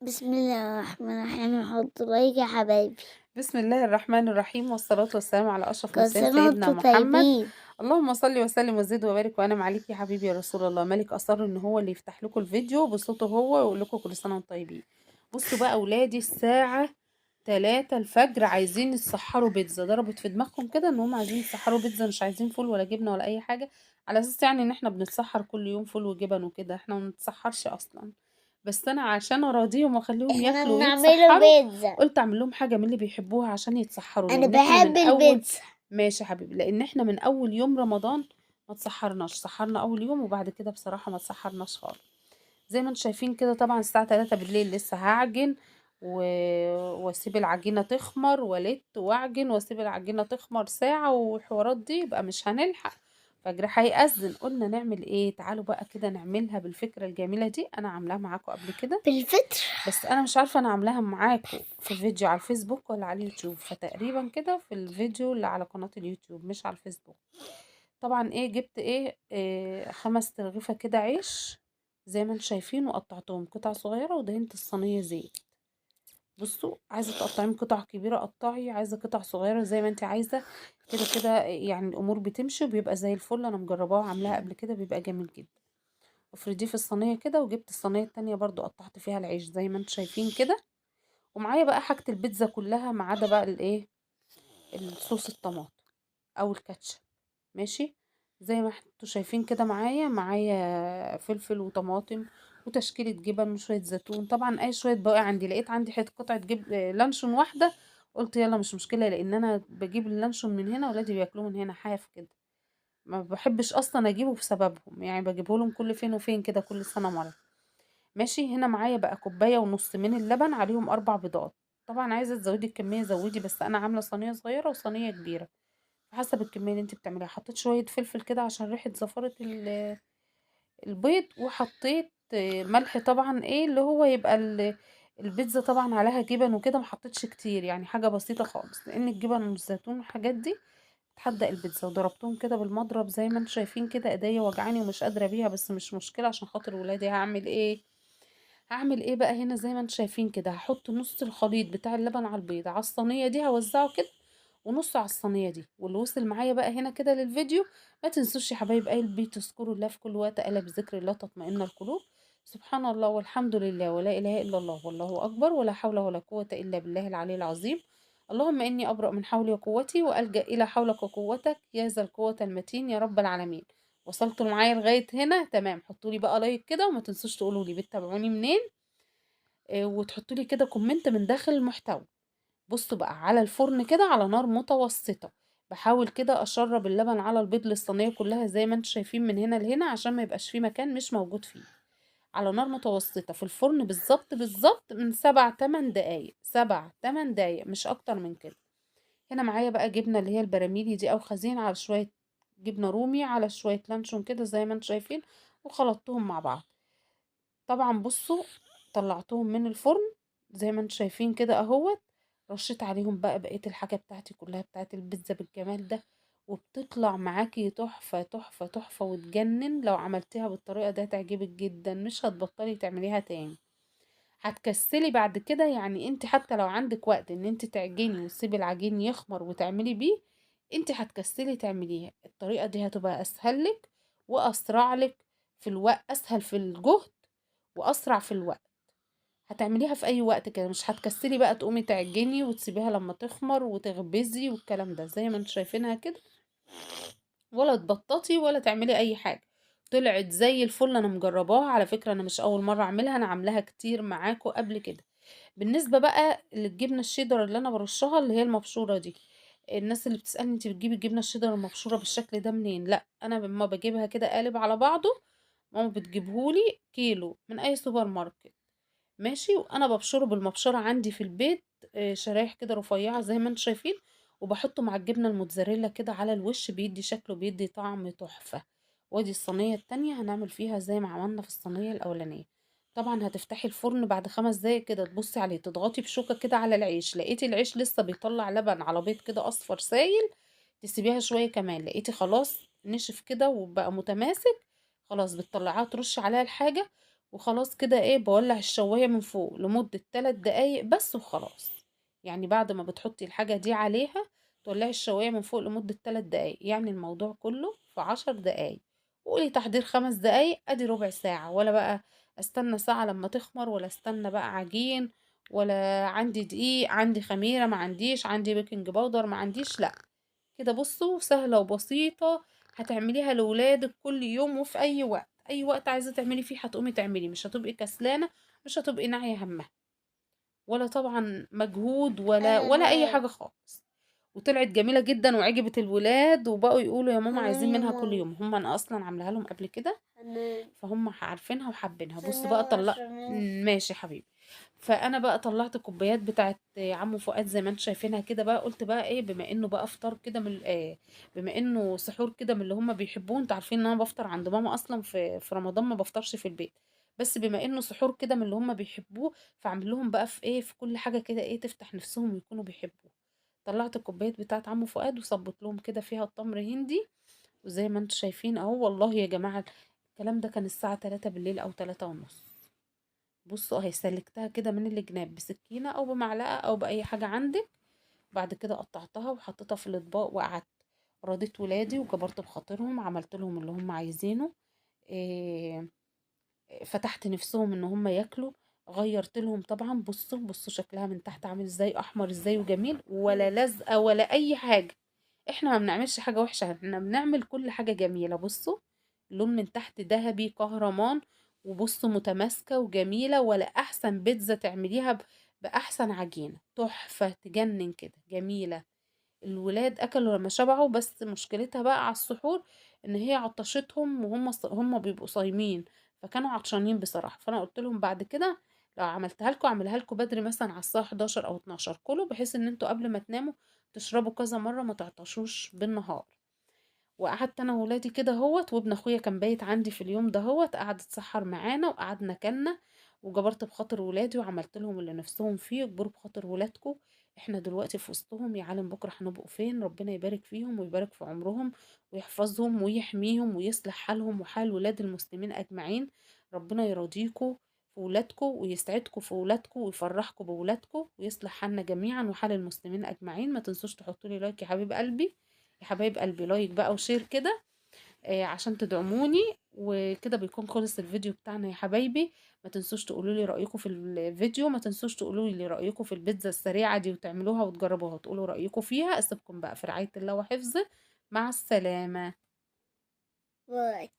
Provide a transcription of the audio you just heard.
بسم الله الرحمن الرحيم. حط like يا حبايبي. بسم الله الرحمن الرحيم، والصلاة والسلام على أشرف كل المرسلين سنة سيدنا وانتم محمد. طيبين. اللهم صل وسلم وزد وبارك وانعم عليك يا حبيبي يا رسول الله. مالك أصر إن هو اللي يفتح لكم الفيديو بصوته هو ويقول لكم كل سنة وانتم طيبين. بصوا بقى أولادي، الساعة 3 الفجر عايزين يتسحروا بيتزا. ضربت في دماغهم كده إن هم عايزين يتسحروا بيتزا، مش عايزين فول ولا جبنة ولا أي حاجة، على أساس يعني إن إحنا بنتسحر كل يوم فول وجبن وكده. إحنا ما بنتسحرش أصلاً، بس أنا عشان أراضيهم وأخليهم إحنا ياكلوا بنعمله ويتسحروا بيتزا. قلت أعمل لهم حاجة من اللي بيحبوها عشان يتسحروا. أنا لأن إحنا من بحب أول البيتزا. ماشي يا حبيبي، لأن إحنا من أول يوم رمضان ما تسحرناش، سحرنا أول يوم وبعد كده بصراحة ما تسحرناش خالص. زي ما انتم شايفين كده طبعا الساعة 3 بالليل لسه هعجن واسيب العجينة تخمر، والت واعجن واسيب العجينة تخمر ساعة والحوارات دي، يبقى مش هنلحق، فجر هيأذن. قلنا نعمل ايه؟ تعالوا بقى كده نعملها بالفكرة الجميلة دي. انا عاملاها معاكم قبل كده بالفطر، بس انا مش عارفة انا عاملاها معاكم في فيديو على الفيسبوك ولا على اليوتيوب، فتقريبا كده في الفيديو اللي على قناة اليوتيوب مش على الفيسبوك. طبعا ايه، جبت ايه، 5 ترغيفة كده عيش زي ما انتم شايفين، وقطعتهم قطع صغيرة ودهنت الصينية زيت. بصوا، عايزة تقطعيهم قطع كبيرة قطعي، عايزة قطع صغيرة زي ما انت عايزة كده كده، يعني الأمور بتمشي وبيبقى زي الفل. أنا مجرباها وعاملاها قبل كده، بيبقى جميل جدا. افرديه في الصينية كده. وجبت الصينية التانية برضو قطعت فيها العيش زي ما انتم شايفين كده. ومعايا بقى حاجة البيتزا كلها ما عدا بقى الايه، الصوص الطماطم أو الكاتشب. ماشي، زي ما انتوا شايفين كده معايا فلفل وطماطم وتشكيلة جبن وشوية زيتون. طبعا اي شوية بواقي عندي، لقيت عندي حتة قطعة لانشون واحدة، قلت يلا مش مشكلة، لان انا بجيب اللانشون من هنا ولادي بياكلوه من هنا حاف كده، ما بحبش اصلا اجيبه بسببهم، يعني بجيبه لهم كل فين وفين كده، كل سنة مرة. ماشي، هنا معايا بقى كوباية ونص من اللبن عليهم 4 بيضات. طبعا عايزة تزودي الكمية زودي، بس انا عاملة صينية صغيرة وصينية كبيرة حسب الكمية اللي انت بتعمليها. حطيت شوية فلفل كده عشان ريحة زفارة البيض، وحطيت ملح طبعا، ايه اللي هو يبقى البيتزا طبعا عليها جبن وكده، ما حطيتش كتير، يعني حاجة بسيطة خالص، لان الجبن والزيتون والحاجات دي بتحدق البيتزا. وضربتهم كده بالمضرب زي ما انتم شايفين كده، ايديا وجعاني ومش قادرة بيها، بس مش مشكلة عشان خاطر ولادي. هعمل ايه؟ هعمل ايه بقى هنا زي ما انتم شايفين كده، هحط نص الخليط بتاع اللبن على البيض على الصينية دي، هوزعه كده، ونص على الصينية دي. واللي وصل معايا بقى هنا كده للفيديو، ما تنسوش يا حبايب قلبي تذكروا الله في كل وقت، ألا بذكر الله تطمئن القلوب. سبحان الله والحمد لله ولا إله إلا الله والله أكبر ولا حول ولا قوة إلا بالله العلي العظيم. اللهم إني أبرأ من حولي وقوتي وألجأ إلى حولك وقوتك يا ذا القوة المتين يا رب العالمين. وصلتوا معايا لغاية هنا؟ تمام. حطوا لي بقى like كده، وما تنسوش تقولوا لي بتتابعوني منين، وتحطوا لي كده comment من داخل المحتوى. بصوا بقى على الفرن كده على نار متوسطة، بحاول كده أشرب اللبن على البيض للصينية كلها زي ما انتم شايفين من هنا لهنا، عشان ما يبقاش فيه مكان مش موجود فيه. على نار متوسطة في الفرن بالظبط بالظبط من 7-8 دقايق، 7-8 دقايق مش أكتر من كده. هنا معايا بقى جبنة اللي هي البراميلي دي أو خزين، على شوية جبنة رومي على شوية لانشون كده زي ما انتم شايفين، وخلطتهم مع بعض. طبعا بصوا طلعتهم من الفرن زي ما انتم شايفين كده اهوت، رشيت عليهم بقى بقية الحاجة بتاعتي كلها بتاعت البيتزا بالجمال ده، وبتطلع معاكي تحفة تحفة تحفة وتجنن. لو عملتيها بالطريقة ده هتعجبك جدا، مش هتبطلي تعمليها تاني، هتكسلي بعد كده. يعني انت حتى لو عندك وقت ان انت تعجني وتسيبي العجين يخمر وتعملي بيه، انت هتكسلي تعمليها. الطريقة دي هتبقى اسهل لك واسرع لك في الوقت، اسهل في الجهد واسرع في الوقت. هتعمليها في اي وقت كده، مش هتكسلي بقى تقومي تعجني وتسيبيها لما تخمر وتخبزي والكلام ده زي ما انتم شايفينها كده، ولا تبططي ولا تعملي اي حاجه. طلعت زي الفل، انا مجرباها على فكره، انا مش اول مره اعملها، انا عاملاها كتير معاكم قبل كده. بالنسبه بقى للجبنه الشيدر اللي انا برشها اللي هي المبشوره دي، الناس اللي بتسالني انت بتجيبي الجبنه الشيدر المبشوره بالشكل ده منين؟ لا، انا لما بجيبها كده قالب على بعضه، ماما بتجيبهولي كيلو من اي سوبر ماركت، ماشي، وانا ببشره بالمبشره عندي في البيت، شرايح كده رفيعه زي ما انتم شايفين، وبحطه مع الجبنه الموتزاريلا كده على الوش، بيدي شكله بيدي طعم تحفه. وادي الصينيه التانية هنعمل فيها زي ما عملنا في الصينيه الاولانيه. طبعا هتفتحي الفرن بعد 5 دقايق كده، تبصي عليه، تضغطي بشوكه كده على العيش، لقيتي العيش لسه بيطلع لبن على بيض كده اصفر سايل، تسيبيها شويه كمان. لقيتي خلاص نشف كده وبقى متماسك، خلاص بتطلعيها ترشي عليها الحاجه وخلاص كده ايه، بولع الشواية من فوق لمدة 3 دقايق بس وخلاص. يعني بعد ما بتحطي الحاجة دي عليها تولعي الشواية من فوق لمدة 3 دقايق، يعني الموضوع كله في 10 دقايق. وقولي تحضير 5 دقايق، ادي ربع ساعة، ولا بقى استنى ساعة لما تخمر، ولا استنى بقى عجين، ولا عندي دقيق، عندي خميرة ما عنديش، عندي baking powder ما عنديش، لا كده. بصوا سهلة وبسيطة، هتعمليها لولادك كل يوم وفي اي وقت، اي وقت عايزة تعملي فيه هتقومي تعملي، مش هتبقي كسلانة، مش هتبقي ناعية همها، ولا طبعا مجهود ولا اي حاجة خالص. وطلعت جميلة جدا وعجبت الولاد، وبقوا يقولوا يا ماما عايزين منها كل يوم. هم انا اصلا عاملاها لهم قبل كده، فهم عارفينها وحابينها. بصوا بقى طلع، ماشي حبيبي. فانا بقى طلعت الكوبايات بتاعت عمو فؤاد زي ما انتم شايفينها كده بقى. قلت بقى ايه، بما انه بقى افطار كده من بما انه سحور كده من اللي هم بيحبوه، انتوا عارفين ان انا بفطر عند ماما اصلا في رمضان، ما بفطرش في البيت، بس بما انه سحور كده من اللي هم بيحبوه، فاعمل لهم بقى في ايه، في كل حاجة كده ايه تفتح نفسهم ويكونوا بيحبوه. طلعت الكوبايات بتاعت عمو فؤاد وصبت لهم كده فيها التمر هندي، وزي ما انتم شايفين اهو. والله يا جماعة الكلام ده كان الساعة 3 بالليل او 3:30. بصوا اهي سلكتها كده من الجناب بسكينة او بمعلقه او باي حاجة عندك. بعد كده قطعتها وحطيتها في الاطباق وقعدت رضيت ولادي وجبرت بخاطرهم، عملت لهم اللي هم عايزينه، إيه فتحت نفسهم ان هم ياكلوا، غيرت لهم طبعا. بصوا بصوا شكلها من تحت عامل ازاي، احمر ازاي وجميل، ولا لزقه ولا اي حاجة. احنا ما بنعملش حاجة وحشة، احنا بنعمل كل حاجة جميلة. بصوا اللون من تحت ذهبي كهرمان، وبصوا متماسكة وجميلة، ولا احسن بيتزا تعمليها باحسن عجينه، تحفة تجنن كده جميلة. الولاد اكلوا لما شبعوا، بس مشكلتها بقى على السحور ان هي عطشتهم، وهم هم بيبقوا صايمين، فكانوا عطشانين بصراحة. فانا قلت لهم بعد كده لو عملتها لكم اعملها لكم بدري، مثلا على الساعة 11 او 12 كلوا، بحيث ان انتوا قبل ما تناموا تشربوا كذا مرة، ما تعطشوش بالنهار. وقعدت انا وولادي كده اهوت، وابن اخويا كان بايت عندي في اليوم ده اهوت، قعد اتسحر معانا وقعدنا كلنا، وجبرت بخاطر ولادي وعملت لهم اللي نفسهم فيه. اجبروا بخاطر ولادكم، احنا دلوقتي في وسطهم، يا عالم بكره هنبقوا فين. ربنا يبارك فيهم ويبارك في عمرهم ويحفظهم ويحميهم ويصلح حالهم وحال ولاد المسلمين اجمعين. ربنا يرضيكم في ولادكم ويسعدكم في ولادكم ويفرحكم بولادكم ويصلح حالنا جميعا وحال المسلمين اجمعين. ما تنسوش تحطوا لي like يا حبيب قلبي، يا حبايب قلبي، like بقى و share كده عشان تدعموني. وكده بيكون خلص الفيديو بتاعنا يا حبايبي. ما تنسوش تقولوا لي رايكم في الفيديو، ما تنسوش تقولوا لي رايكم في البيتزا السريعة دي، وتعملوها وتجربوها وتقولوا رايكم فيها. اسيبكم بقى في رعاية الله وحفظه، مع السلامة. باي.